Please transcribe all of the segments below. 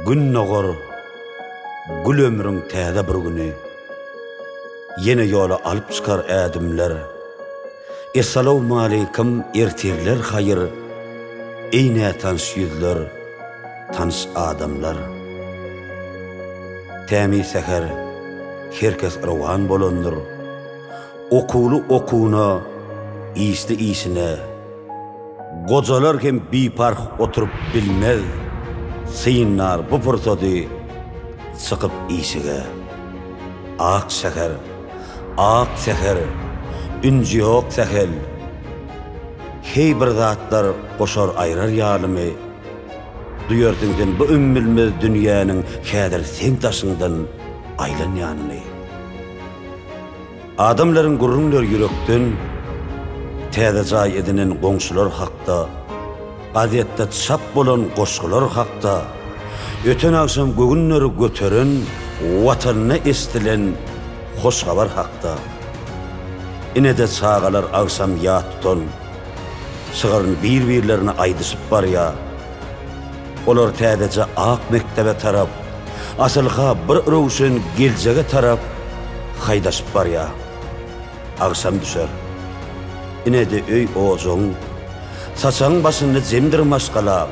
Gün dogar, gül ömrüň täze bir güni. Ýene ýola alyp çykar ädimler. Essalawmaleýkim, ertirler haýyr, Eý nätanyş ýüzler, tanyş adamlar. Tämiz säher, her kes rowan bolandyr. Okuwly okuwyna, işli işine. Gojalar hem biparh oturyp bilmez, Synlar bu pursady çykyp işige. Ak şäher, ak säher, ünji ýok sähel. Heý bir zatlar goşar aýrar ýalymy? Duýarsyň sen bu ümmülmez dünýäniň häzir seň daşyňdan aýlanýanyny. Adamlaryň gürrüňleri ýürekden, täze jaý edinen goňşular hakda, gazetde çap bolan goşgular hakda, öten agşam göwünleri göteren Watanyna eşdilen hoş habar hakda. Ine-de çagalar agşam ýat tutan şygyryn bir-birlerine aýdyşyp barýar. Olar täzeje ak mekdebe tarap, asylha bir röwşen geljege tarap haýdaşyp barýar. Agşam düşer. Ine-de öý-ojagyň, saçagyň başynda jemdir maşgala.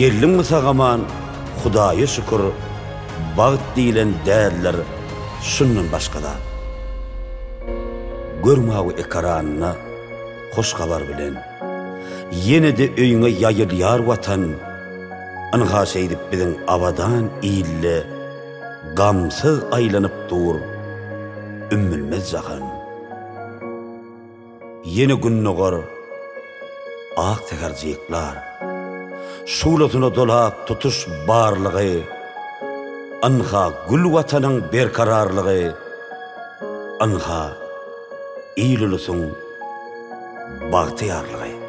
Geldiňmi sag-aman, Hudaýa şükür, bagt diýlen däldir şundan başga zat. Gör mawy ekranyna hoş habar bilen. Ýene-de öýüňe ýaýylýar Watan. Ynha şeýdip biziň abadan ilde Gamsyz aýlanyp dur ümmülmez jahan. Ýene gündogar ak säher jyklar. Şuglasyna dolap tutuş barlygy, Ynha gül Watanyň berkararlygy, Ynha il-ulusyň bagtyýarlygy.